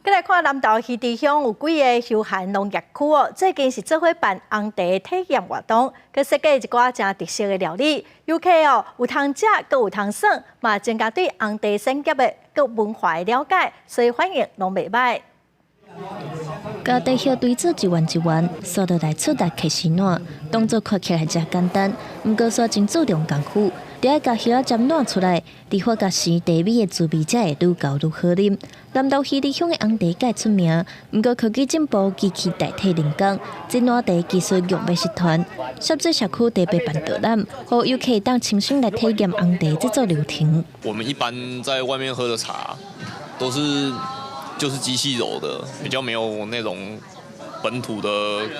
閣來看南投魚池鄉有幾个休閒農業區哦，最近是做伙辦紅茶體驗活動，閣設計一寡誠特色的料理，遊客哦有通食，閣有通耍，嘛增加對紅茶產業的閣文化的了解，所以反應攏袂䆀。共茶葉堆做一圓一圓，刷落來出力提絲湳，動作看起來誠簡單，毋過煞真注重工夫。著愛共葉仔針湳出來，甜佮生茶米的滋味才會愈厚愈好啉。南投魚池鄉的紅茶蓋出名，毋過科技進步，機器代替人工，這湳茶技術欲欲失傳。澀水社區特別辦導覽，予遊客當親身來體驗紅茶製作流程。我們一般在外面喝的茶，都是就是機器揉的，比較沒有那種本土的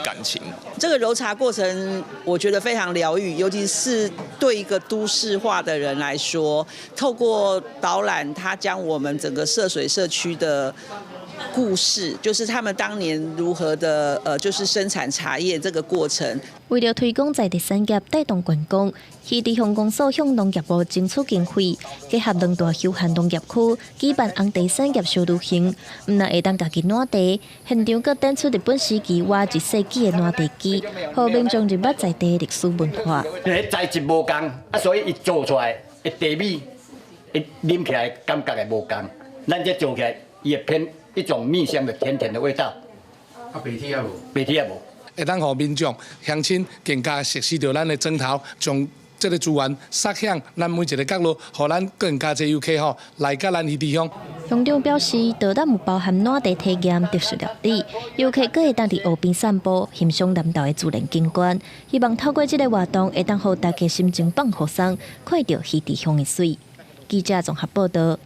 感情。這個揉茶過程，我覺得非常療癒，尤其是對一個都市化的人來說，透過導覽，他將我們整個澀水社區的故事，就是他們當年如何的，就是生產茶葉這個過程。為著推廣在地產業，帶動觀光，魚池鄉公所向農業部爭取經費，結合兩大休閒農業區，舉辦紅茶產業小旅行。毋但會當家己湳茶，現場閣展出日本時期倚一世紀的湳茶機，予民眾認捌在地歷史文化。因為材質無仝，啊，所以伊做出來的茶米，伊啉起來感覺會無仝。咱這做起來，伊會偏一種蜜香的甜甜的味道。啊，白鐵也無，白鐵也無。會當予民眾鄉親更加熟悉著咱的磚頭，將這个資源撒向咱每一个角落，予咱更加濟遊客吼來佮咱魚池鄉。鄉長表示，導覽有包含湳茶體驗、特色料理，遊客閣會當佇湖邊散步，欣賞南投的自然景觀。希望透過這个活動，會當予大家心情放輕鬆，看著魚池鄉的媠。記者綜合報導。